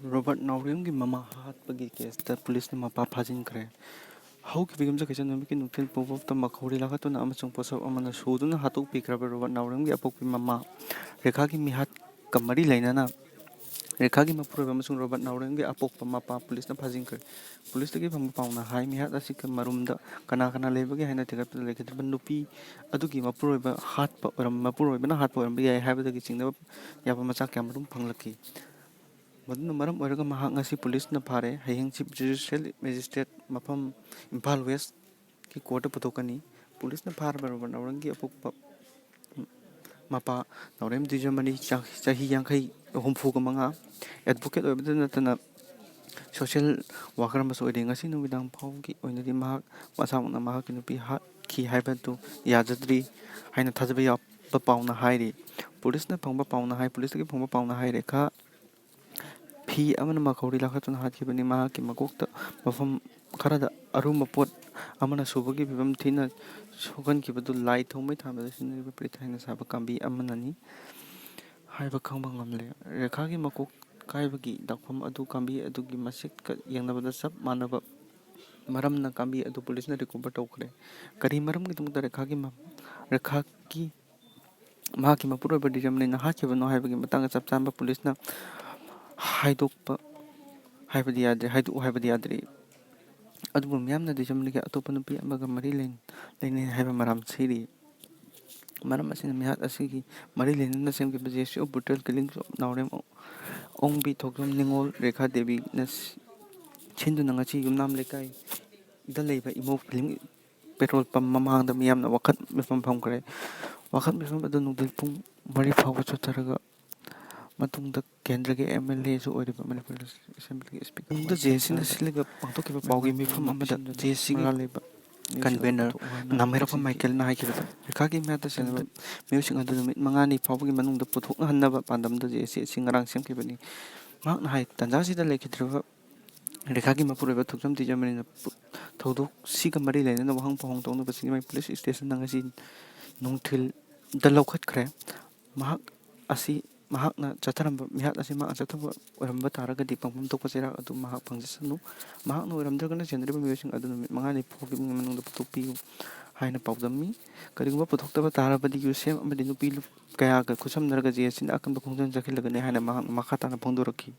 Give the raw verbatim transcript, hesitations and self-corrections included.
Robert ꯅꯥꯎꯔꯦꯝꯒꯤ ꯃꯃꯥ ꯍꯥꯠꯄꯒꯤ ꯀꯦꯁꯇ ꯄꯨꯂꯤꯁꯅ ꯃꯄꯥ ꯐꯥꯖꯤꯟꯈ꯭ꯔꯦ꯫ ꯍꯧꯈꯤꯕ ꯌꯨꯝꯁꯀꯩꯁ ꯅꯨꯃꯤꯠꯀꯤ ꯅꯨꯡꯊꯤꯜ ꯄꯨꯡ ꯐꯥꯎꯗ ꯃꯈꯧꯔꯤ ꯂꯥꯈꯠꯇꯨꯅ ꯑꯃꯁꯨꯡ ꯄꯣꯠꯁꯛ ꯑꯃꯅ ꯁꯨꯗꯨꯅ ꯍꯥꯠꯇꯣꯛꯄꯤꯈ꯭ꯔꯕ ꯔꯣꯕꯥꯔꯠ ꯅꯥꯎꯔꯦꯝꯒꯤ ꯑꯄꯣꯛꯄꯤ ꯃꯃꯥ ꯔꯦꯈꯥꯒꯤ ꯃꯤꯍꯥꯠꯀ ꯃꯔꯤ ꯂꯩꯅꯅ ꯔꯦꯈꯥꯒꯤ ꯃꯄꯨꯔꯣꯏꯕ ꯑꯃꯁꯨꯡ ꯔꯣꯕꯥꯔꯠ ꯅꯥꯎꯔꯦꯝꯒꯤ ꯑꯄꯣꯛꯄ ꯃꯄꯥ ꯄꯨꯂꯤꯁꯅ ꯐꯥꯖꯤꯟꯈ꯭ꯔꯦ꯫ ꯄꯨꯂꯤꯁꯇꯒꯤ ꯐꯪꯕ ꯄꯥꯎꯅ ꯍꯥꯏ, ꯃꯤꯍꯥꯠ ꯑꯁꯤꯒꯤ ꯃꯔꯨꯝꯗ ꯀꯅꯥ ꯀꯅꯥ ꯂꯩꯕꯒꯦ ꯍꯥꯏꯅ ꯊꯤꯒꯠꯄꯗ ꯂꯩꯈꯤꯗ꯭ꯔꯕ ꯅꯨꯄꯤ ꯑꯗꯨꯒꯤ ꯃꯄꯨꯔꯣꯏꯕ ꯍꯥꯠꯄ ꯑꯣꯏꯔꯝ-, ꯃꯄꯨꯔꯣꯏꯕꯅ ꯍꯥꯠꯄ ꯑꯣꯏꯔꯝꯕ ꯌꯥꯏ ꯍꯥꯏꯕꯗꯒꯤ ꯆꯤꯡꯅꯕ ꯌꯥꯕ ꯃꯆꯥꯛ ꯀꯌꯥꯃꯔꯨꯝ ꯐꯪꯂꯛꯈꯤ꯫ ꯃꯗꯨꯅ ꯃꯔꯝ ꯑꯣꯏꯔꯒ ꯃꯍꯥꯛ ꯉꯁꯤ ꯄꯨꯂꯤꯁꯅ ꯐꯥꯔꯦ꯫ ꯍꯌꯦꯡ ꯆꯤꯐ ꯖꯨꯗꯤꯁꯤꯌꯦꯜ ꯃꯦꯖꯤꯁꯇ꯭ꯔꯦꯠ ꯃꯐꯝ ꯏꯝꯐꯥꯜ ꯋꯦꯁꯀꯤ ꯀꯣꯔꯠꯇ ꯄꯨꯊꯣꯛꯀꯅꯤ꯫ ꯄꯨꯂꯤꯁꯅ ꯐꯥꯔꯕ ꯔꯣꯕꯥꯔꯠ ꯅꯥꯎꯔꯦꯝꯒꯤ ꯑꯄꯣꯛꯄ ꯃꯄꯥ ꯅꯥꯎꯔꯦꯝ ꯗꯤꯖꯃꯅꯤ, ꯆ-, ꯆꯍꯤ ꯌꯥꯡꯈꯩ, ꯍꯨꯝꯐꯨꯒ ꯃꯉꯥ, ꯑꯦꯗꯚꯣꯀꯦꯠ ꯑꯣꯏꯕꯗ ꯅꯠꯇꯅ ꯁꯣꯁꯤꯌꯦꯜ ꯋꯥꯀꯔ ꯑꯃꯁꯨ ꯑꯣꯏꯔꯤ꯫ ꯉꯁꯤ ꯅꯨꯃꯤꯗꯥꯡ ꯐꯥꯎꯒꯤ ꯑꯣꯏꯅꯗꯤ ꯃꯍꯥꯛ ꯃꯁꯥꯃꯛꯅ ꯃꯍꯥꯛꯀꯤ ꯅꯨꯄꯤ ꯍꯥꯠꯈꯤ ꯍꯥꯏꯕꯗꯨ ꯌꯥꯖꯗ꯭ꯔꯤ ꯍꯥꯏꯅ ꯊꯥꯖꯕ ꯌꯥꯕ ꯄꯥꯎꯅ ꯍꯥꯏꯔꯤ꯫ ꯄꯨꯂꯤꯁꯅ ꯐꯪꯕ ꯄꯥꯎꯅ ꯍꯥꯏ, ꯄꯨꯂꯤꯁꯇꯒꯤ ꯐꯪꯕ ꯄꯥꯎꯅ ꯍꯥꯏꯔꯦ, ꯈꯥ ꯐꯤ ꯑꯃꯅ ꯃꯈꯧꯔꯤ ꯂꯥꯈꯠꯇꯨꯅ ꯍꯥꯠꯈꯤꯕꯅꯤ꯫ ꯃꯍꯥꯛꯀꯤ ꯃꯀꯣꯛꯇ ꯃꯐꯝ ꯈꯔꯗ ꯑꯔꯨꯝꯕ ꯄꯣꯠ ꯑꯃꯅ ꯁꯨꯕꯒꯤ ꯐꯤꯕꯝ ꯊꯤꯅ ꯁꯣꯛꯍꯟꯈꯤꯕꯗꯨ ꯂꯥꯏ ꯊꯣꯡꯕꯩ ꯊꯥꯟꯕꯗ ꯁꯤꯖꯤꯟꯅꯔꯤꯕ ꯄ꯭ꯔꯤꯊꯥꯏꯅ ꯁꯥꯕ ꯀꯥꯝꯕꯤ ꯑꯃꯅꯅꯤ ꯍꯥꯏꯕ ꯈꯪꯕ ꯉꯝꯂꯦ꯫ ꯔꯦꯈꯥꯒꯤ ꯃꯀꯣꯛ ꯀꯥꯏꯕꯒꯤ ꯗꯥꯛꯐꯝ ꯑꯗꯨ ꯀꯥꯝꯕꯤ ꯑꯗꯨꯒꯤ ꯃꯁꯤꯛꯀ ꯌꯦꯡꯅꯕꯗ ꯆꯞ ꯃꯥꯟꯅꯕ ꯃꯔꯝꯅ ꯀꯥꯝꯕꯤ ꯑꯗꯨ ꯄꯨꯂꯤꯁꯅ ꯔꯤꯀꯣꯚꯔ ꯇꯧꯈ꯭ꯔꯦ꯫ ꯀꯔꯤ ꯃꯔꯝꯒꯤꯗꯃꯛꯇ ꯔꯦꯈꯥꯒꯤ ꯃ-, ꯔꯦꯈꯥꯒꯤ ꯃꯍꯥꯛꯀꯤ ꯃꯄꯨꯔꯣꯏꯕ ꯗꯤꯖꯝꯅꯤꯅ ꯍꯥꯠꯈꯤꯕꯅꯣ ꯍꯥꯏꯕꯒꯤ ꯃꯇꯥꯡꯗ ꯆꯞ ꯆꯥꯕ ꯄꯨꯂꯤꯁꯅ ꯍꯥꯏꯗꯣꯛꯄ ꯍꯥꯏꯕꯗꯤ ꯌꯥꯗ꯭ꯔꯦ, ꯍꯥꯏꯗꯣꯛꯎ ꯍꯥꯏꯕꯗꯤ ꯌꯥꯗ꯭ꯔꯤ꯫ ꯑꯗꯨꯕꯨ ꯃꯤꯌꯥꯝꯅ ꯗꯤꯖꯝꯅꯤꯒꯤ ꯑꯇꯣꯞꯄ ꯅꯨꯄꯤ ꯑꯃꯒ ꯃꯔꯤ ꯂꯩ-, ꯂꯩꯅꯩ ꯍꯥꯏꯕ ꯃꯔꯝ ꯁꯤꯔꯤ꯫ ꯃꯔꯝ ꯑꯁꯤꯅ ꯃꯤꯍꯥꯠ ꯑꯁꯤꯒꯤ ꯃꯔꯤ ꯂꯩꯅꯅ ꯁꯦꯝꯈꯤꯕ ꯖꯦ ꯁꯤ ꯑꯣ ꯕ꯭ꯔꯨꯇꯦꯜ ꯀꯤꯂꯤꯡ ꯑꯣꯐ ꯅꯥꯎꯔꯦꯝ ꯑꯣꯡꯕꯤ ꯊꯣꯛꯆꯣꯝ ꯅꯤꯉꯣꯜ ꯔꯦꯈꯥ ꯗꯦꯕꯤꯅ ꯁꯤ-, ꯁꯤꯟꯗꯨꯅ ꯉꯁꯤ ꯌꯨꯝꯅꯥꯝ ꯂꯩꯀꯥꯏꯗ ꯂꯩꯕ ꯏꯃꯣ ꯐꯤꯂꯤꯡ ꯄꯦꯇ꯭ꯔꯣꯜ ꯄꯝ ꯃꯃꯥꯡꯗ ꯃꯤꯌꯥꯝꯅ ꯋꯥꯀꯠ ꯃꯤꯐꯝ ꯐꯝꯈ꯭ꯔꯦ꯫ ꯋꯥꯀꯠ ꯃꯤꯐꯝ ꯑꯗꯨ ꯅꯨꯡꯊꯤꯜ ꯄꯨꯡ ꯃꯔꯤ ꯐꯥꯎꯕ ꯆꯠꯊꯔꯒ ꯃꯇꯨꯡꯗ ꯀꯦꯟꯗ꯭ꯔꯒꯤ ꯑꯦꯝ ꯑꯦꯜ ꯑꯦꯁꯨ ꯑꯣꯏꯔꯤꯕ ꯃꯅꯤꯄꯨꯔ ꯑꯦꯁꯦꯝꯕ꯭ꯂꯤꯒꯤ ꯁ꯭ꯄꯤꯀꯔ ꯃꯇꯨꯡꯗ ꯖꯦ ꯑꯦ ꯁꯤꯅ ꯁꯤꯜꯂꯤꯕ ꯄꯥꯡꯊꯣꯛꯈꯤꯕ ꯄꯥꯎꯒꯤ ꯃꯤꯐꯝ ꯑꯃꯗ ꯖꯦ ꯑꯦ ꯁꯤꯒꯤ ꯃꯔꯥꯜ ꯂꯩꯕ ꯀꯟꯚꯦꯅꯔ ꯅꯥꯃꯩꯔꯥꯛꯄꯝ ꯃꯥꯏꯀꯦꯜꯅ ꯍꯥꯏꯈꯤꯕꯗ, ꯔꯦꯈꯥꯒꯤ ꯃꯤꯍꯥꯠꯇ ꯁꯦꯟꯅꯕ ꯃꯤꯑꯣꯏꯁꯤꯡ ꯑꯗꯨ ꯅꯨꯃꯤꯠ ꯃꯉꯥꯅꯤ ꯐꯥꯎꯕꯒꯤ ꯃꯅꯨꯡꯗ ꯄꯨꯊꯣꯛꯅꯍꯟꯅꯕ ꯄꯥꯟꯗꯝꯗ ꯖꯦ ꯑꯦ ꯁꯤ ꯑꯁꯤ ꯉꯔꯥꯡ ꯁꯦꯝꯈꯤꯕꯅꯤ꯫ ꯃꯍꯥꯛꯅ ꯍꯥꯏ, ꯇꯥꯟꯖꯥꯁꯤꯗ ꯂꯩꯈꯤꯗ꯭ꯔꯕ ꯔꯦꯈꯥꯒꯤ ꯃꯄꯨꯔꯣꯏꯕ ꯊꯣꯛꯆꯣꯝ ꯇꯤꯖꯃꯅꯤꯅ ꯄꯨ-, ꯊꯧꯗꯣꯛꯁꯤꯒ ꯃꯔꯤ ꯂꯩꯅꯅ ꯋꯥꯍꯪ ꯄꯥꯎꯍꯪ ꯇꯧꯅꯕ ꯁꯤꯡꯖꯃꯩ ꯄꯨꯂꯤꯁ ꯁ꯭ꯇꯦꯁꯟꯗ ꯉꯁꯤ ꯅꯨꯡꯊꯤꯜꯗ ꯂꯧꯈꯠꯈ꯭ꯔꯦ꯫ ꯃꯍꯥꯛ ꯑꯁꯤ ꯃꯍꯥꯛꯅ ꯆꯠꯊꯔꯝꯕ ꯃꯤꯍꯥꯠ ꯑꯁꯤ ꯃꯍꯥꯛꯅ ꯆꯠꯊꯕ ꯑꯣꯏꯔꯝꯕ ꯇꯥꯔꯒꯗꯤ ꯄꯪꯐꯝ ꯊꯣꯛꯄ ꯆꯩꯔꯥꯛ ꯑꯗꯨ ꯃꯍꯥꯛ ꯐꯪꯖꯁꯅꯨ꯫ ꯃꯍꯥꯛꯅ ꯑꯣꯏꯔꯝꯗ꯭ꯔꯒꯅ ꯆꯦꯟꯗ꯭ꯔꯤꯕ ꯃꯤꯑꯣꯏꯁꯤꯡ ꯑꯗꯨ ꯅꯨꯃꯤꯠ ꯃꯉꯥꯅꯤ ꯐꯥꯎꯕꯒꯤ ꯃꯅꯨꯡꯗ ꯄꯨꯊꯣꯛꯄꯤꯌꯨ ꯍꯥꯏꯅ ꯄꯥꯎꯗꯝꯃꯤ꯫ ꯀꯔꯤꯒꯨꯝꯕ ꯄꯨꯊꯣꯛꯇꯕ ꯇꯥꯔꯕꯗꯤ ꯌꯨꯁꯦꯞ ꯑꯃꯗꯤ ꯅꯨꯄꯤ ꯀꯌꯥꯒ ꯈꯨꯠꯁꯝꯅꯔꯒ ꯖꯦ ꯑꯁꯤꯅ ꯑꯀꯟꯕ ꯈꯣꯡꯖꯪ ꯆꯪꯁꯤꯜꯂꯒꯅꯤ ꯍꯥꯏꯅ ꯃꯍꯥꯛꯅ ꯃꯈꯥ ꯇꯥꯅ ꯐꯣꯡꯗꯣꯔꯛꯈꯤ꯫